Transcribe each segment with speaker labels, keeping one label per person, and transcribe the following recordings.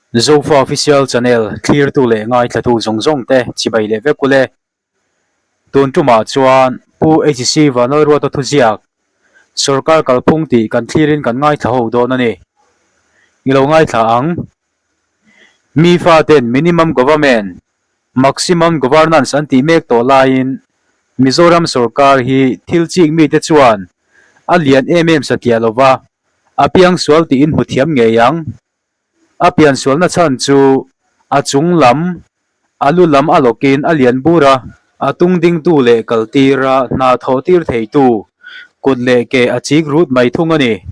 Speaker 1: Zofa Official Channel thlirtu leh ngaithlatu zawng zawng te chibai leh vek ule. Tun tumah chuan Pu HC Vanlalruata thuziak Sorkar kalphung tih kan thlirin kan ngaithla ho dawn a ni. I lo ngaithla ang. Mi faten Minimum Government, Maximum Governance an tih mek tawh laiin Mizoram sorkar hi thil chik mite chuan a lian em em satliah lova a piangsual tiin hmu thiam ngei ang. A piansualna chhan chu a chung lam, a lu lam a lawkin a lian bur a, a tung dingtu leh kal tira hna thawh tir theitu kut leh ke a chik rut mai thung a ni.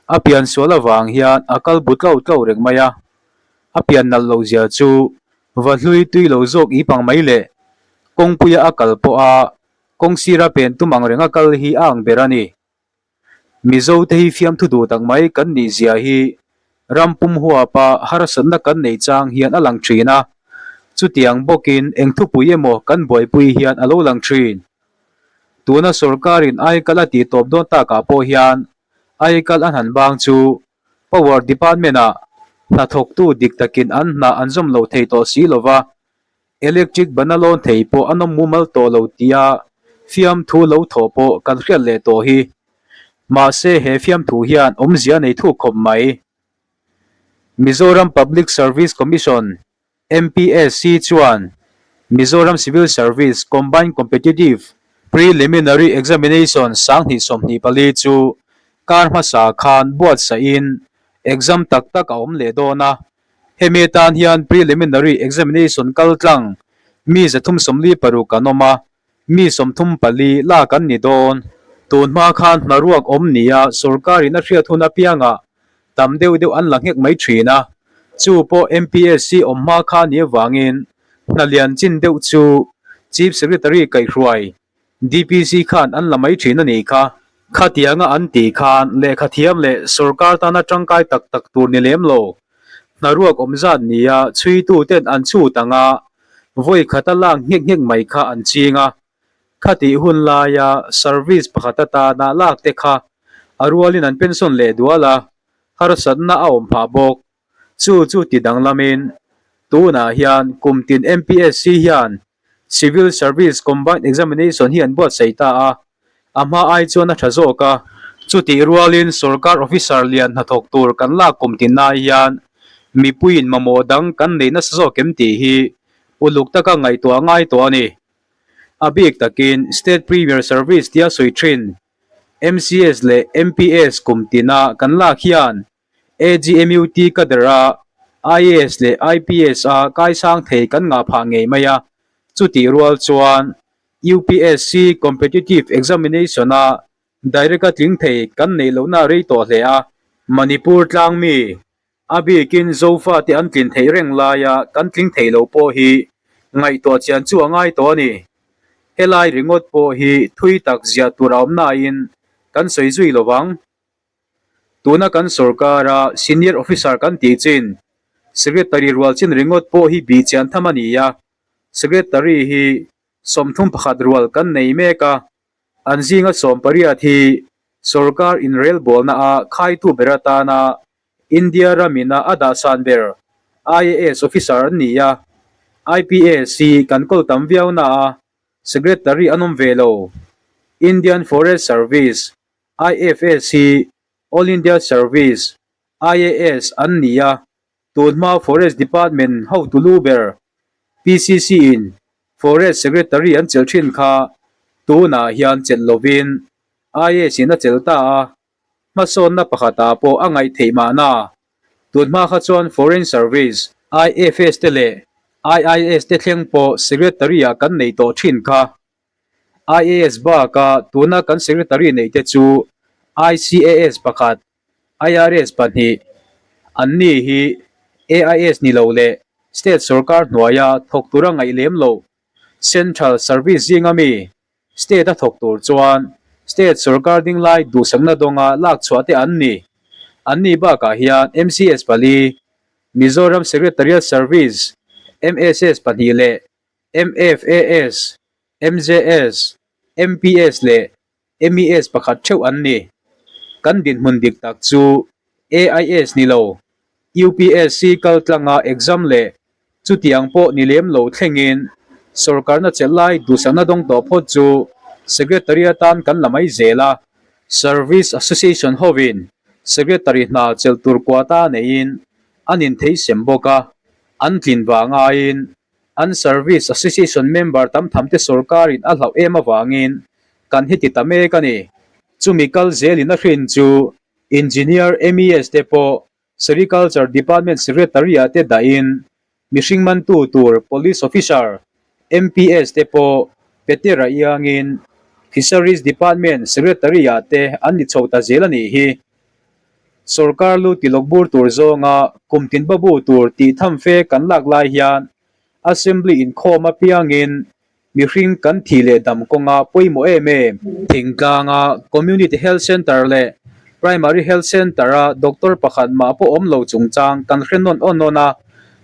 Speaker 1: A piansual avang hian a kal bu tlo tlo reng mai a, a pian nalh loh zia chu va hlui tui lo zawk ip ang mai leh kawngpuia a kal pawha kawng sira pen tum ang renga kal hi a ang ber a ni. Mizote hi fiamthu duh tak mai kan nih zia hi ram pum huapa harsatna kan neih chang hian a lang thin a, chutiang bawkin eng thupui emaw kan buaipui hian a lo lang thin. Tuna sorkarin aikal a tih tawp dawn takah pawh hian aikal an han bang chu Power Department-ah hnathawktu dik takin an hna an zawm lo thei tawh si lova, Electric ban a lawn thei pawh an awm mumal tawh lo tia fiamthu lo thawh pawh kan hriat leh tawh hi. Mahse he fiamthu hian awmzia nei thuk khawp mai. Mizoram Public Service Commission, MPSC, chuan Mizoram Civil Service Combined Competitive Preliminary Examination 2024 chu kar hmasa khan buatsaihin exam tak tak a awm leh dawn a. Hemi atan hian preliminary examination kal tlang mi 346 an awm a, mi 34 lak an ni dawn. Tun hma khan hnaruak awm nia sorkarin a hriat hun apiangah tam deuh deuh an la nghek mai thin a, chu pawh MPSC awm hma kha ni avangin hna lian chin deuh chu Chief Secretary kaihhruai DPC khan an la mai thin a nih kha. Khatianga an tih khan lehkha thiam leh sorkar tana tangkai tak tak tur ni lem lo. Hnaruak awm zat nia chhuitu ten an chhut ang a, vawi khata lak nghek nghek mai kha an ching a. Khatih hun laia service pakhat atana lak te kha a rualin an pension leh dual a, harsatna a awm phah bawk. Chu chu ti danglamin tunah hian kum tin MPSC hian Civil Service Combined Examination hi an buatsaih ta a, a hma ai chuan a tha zawk a. Chutih rualin sorkar officer lian hnathawk tur kan lak kum tin lai hian mipuiin mamawh dang kan nei nasa zawk em tih hi uluk taka ngaihtuah a ngai tawh a ni. A bik takin State Premier Service tia sawi thin MCS leh MPS kum tina kan lak hian AGMUT cadre a IAS leh IPS a kaisang thei kan ngah phah ngei mai a, chutih rual chuan UPSC competitive examination a direct a tling thei kan neih lohna a rei tawh hle a. Manipur tlang mi a bikin Zofa te an tlin theih reng laia kan tling thei lo pawh hi ngaihtuah chian chu a ngai tawh a ni. Helai ringawt pawh hi thui tak ziah tur a awm nain kan sawi zui lo vang. Tuna kan sorkara senior officer kan tih chin Secretary rual chin ringawt pawh hi bih chian tham a ni a, Secretary hi 31 rual kan nei mek a, an zinga 18 hi sorkar inrelbawlna a khaitu ber atana India ramina a dahsan ber IAS officer an ni a, IPS hi kan kawl tam viau na a, Secretary an awm ve lo. Indian Forest Service IFS hi All India Service, IAS, an ni a, tunhma Forest Department hotu lu ber PCC in Forest Secretary an chelh thin kha tunah hian chelh lovin IAS in a chelh ta a, hmasawnna pakhatah pawh a ngaih theih mahna. Tunhma kha chuan Foreign Service, IFS te leh IIS te thleng pawh Secretary-ah kan nei tawh thin kha. IAS baka tuna kan Secretary neih te chu ICAS pakhat, IRS pahnih, an ni hi AIS ni lo leh State sorkar hnuaia thawk tura ngaih lem lo Central Service zinga mi State a thawk tur chuan State sorkar dinglai duhsakna dawnga lak chhuah te an ni. An ni bakah hian MCS pali, Mizoram Secretariat Service, MSS pahnih leh MFAS, MJS, MPS leh MES pakhat theuh an ni. Kan dinhmun dik tak chu AIS ni lo. UPSC kaltlanga exam leh chutiang pawh ni lem lo thlengin sorkarna chelh lai duhsakna dawng tawh phawt chu Secretary atan kan la mai zel a. Service Association hovin Secretary hna chelh tur quota neiin an inthei sem bawk a, an tlin vang aiin an Service Association member tam tham te sorkarin a hlauh em avangin kan heti ta mek a ni. Chumi kal zelin a hrin chu Engineer MES te pawh Sericulture Department Secretary-ah te dahin mihring mantu tur Police Officer, MPS te pawh Petera iangin Fisheries Department Secretary-ah te an ni chho ta zel a nih hi. Sorkar lu tilawk bur tur zawnga kum tin babu tur tih tham fe kan lak lai hian Assembly inkhawm apiangin Mihring kan thih leh dam kawnga pawimawh em em. Thingtlanga Community Health Centre leh Primary Health Centre-a doctor pakhat mah pawh awm lo chungchang kan hre nawn awn awn a,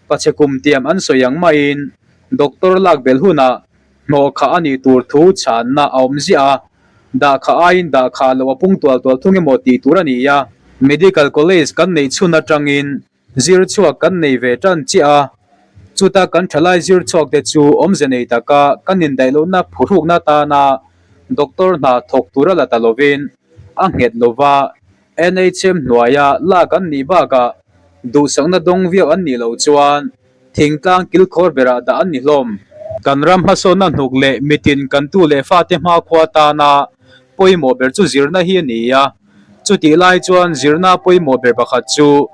Speaker 1: pachhe kum tiam an sawi ang maiin doctor lak belh hunah hnawh khah a nih tur thu chhanna a awm ziah a, dah khah aiin dah khah loh a pung tual tual thung emaw tih tur a ni a. Medical College kan neih chhun atangin Zir chhuak kan nei ve tan chiah a, chuta kan thalai zir chhuak te chu awmze nei taka kan indaih lohna phuhrukna atana doctor hna thawk tura la ta lovin a nghet lova NHM hnuaia lak an nih bakah duhsakna dawng viau an nih loh chuan thingtlang kilkhawr berah dah an ni hlawm. Kan ram hmasawnna hnuk leh mitin kan tu leh fate hmakhua tana pawimawh ber chu zirna hi a ni a. Chutih lai chuan zirna pawimawh ber pakhat chu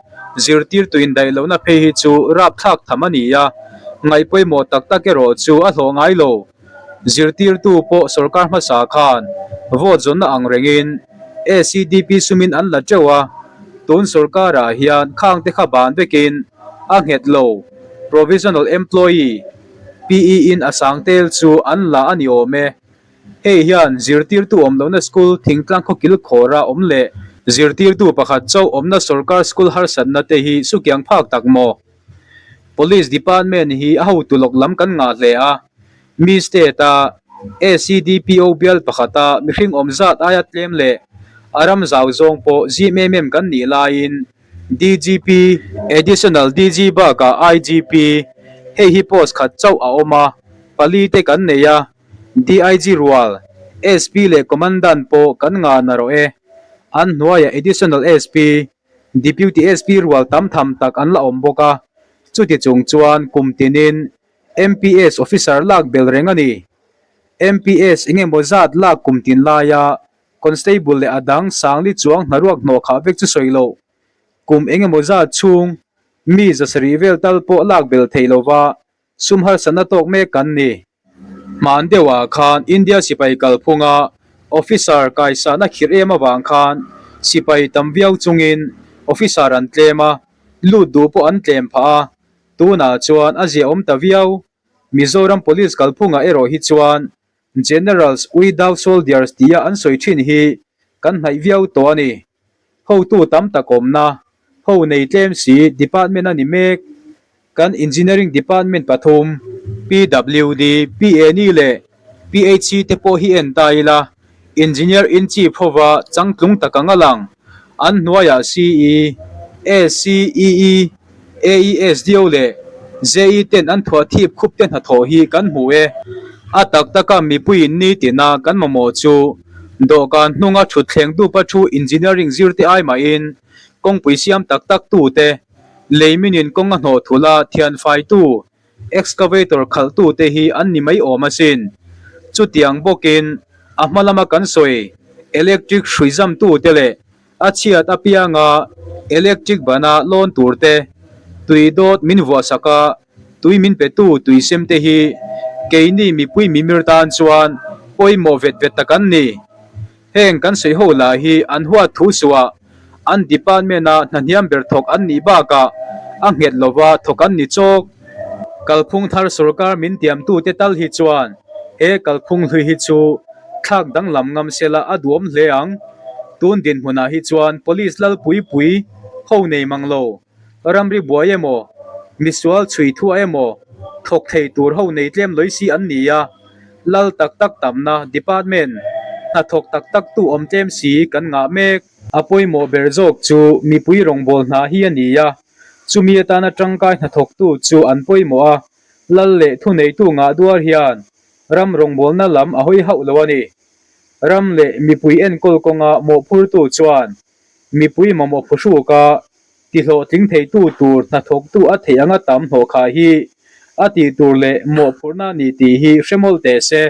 Speaker 1: zirtirtu indaih lohna phei hi chu rapthlak tham a ni a, ngaih pawimawh tak tak erawh chu a hlawh ngai lo. Zirtirtu pawh sorkar hmasa khan vote zawnna ang rengin ACDP sumin an la teuh a, tun sorkarah hian khangte kha ban vekin a nghet lo. Provisional Employee, PE in a sang tel chu an la a ni awm e. Hei hian zirtirtu awm lohna school thingtlang khaw kilkhawra awm leh zirtirtu pakhat chauh awmna sorkar school harsatna te hi sukiang phak tak maw? Police department hi a hotu lawk lam kan ngah hle a, mi state a ACDPO bial pakhata mihring awm zat aia tlem leh a ram zau zawng pawh zim em em kan nih laiin DGP, Additional DG bakah IGP, hei hi post khat chauh a awm a, pali te kan nei a. DIG rual, SP leh Commandant pawh kan ngah na rawh e. An hnuaiah Additional SP, Deputy SP rual tam tham tak an la awm bawk a, chuti chung chuan kum tinin MPS officer lak bel reng a ni. MPS eng emaw zat lak kum tin laia Constable leh a dang sangli chuang hnaruak hnawh khah vek chu sawi loh. Kum eng emaw zat chhung mi zasarih vel tal pawh lak bel thei lova Sum harsatna tawk mek kan ni. Hman deuhah khan India sipai kalphunga officer kaisahna khirh em avang khan sipai tam viau chungin officer an tlem a, lut duh pawh an tlem phah a, tunah chuan a ziaawm ta viau. Mizoram Police kalphungah erawh hi chuan Generals without soldiers tia an sawi thin hi kan hnaih viau tawh a ni. Hotu tam tak awmna, ho nei tlem si department a ni mek. Kan Engineering Department pathum, PWD, PNE leh PHC te pawh hi en ta ila, Engineer in Chief hova changtlung tak ang a lang. An hnuaiah CE, SCEE, AESDO leh JE ten an thuah thip khup te hnathawh hi kan hmu e. A tak taka mipuiin nitina kan mamawh chu dawhkan hnunga thutthleng dupa thu engineering zirte ai mahin kawngpui siam tak tak tute, lei minin kawng a hnawh thulh a thianfaitu, excavator khalhtute hi an ni mai awm asin. Chutiang bawkin a hma lama kan sawi electric hrui zamtute leh A chhiat apianga electric bana lawn tur te, tui dawt min vuahsak a, tui min petu tui sem te hi keini mipui mimir tan chuan pawimawh vet vet tak an ni. Heng kan sawi ho lah hi an huat thu suah an department a hnahniam ber thawk an nih bakah a nghet lova thawk an ni chawk. Kalphung thar sorkar min tiamtute tal hi chuan he kalphung hlui hi chu thlak danglam ngam sela a duhawm hle ang. Tun dinhmunah hi chuan Police Lalpui pui ho nei mang lo, ramri buai emaw, misual chhui thuah emaw thawk thei tur ho nei tlem lawi si an ni a, lal tak tak tamna department hnathawk tak tak tu awm tlem si kan ngah mek. A pawimawh ber zawk chu mipui rawngbâwl hna hi a ni a. Chumi atana tangkai hnathawktu chu an pawimawh a, lal leh thuneitu ngah duar hian ram rawngbawlna lam a hawi hauh lo a ni. Ram leh mipui enkawl kawnga mawhphurtu chuan mipui mamawh phuhruka tihlawhtling theitu tur hnathawktu a theih anga tam hnawhkhah hi a tih tur leh mawhphurhna a ni tih hi hre mawlh teh se.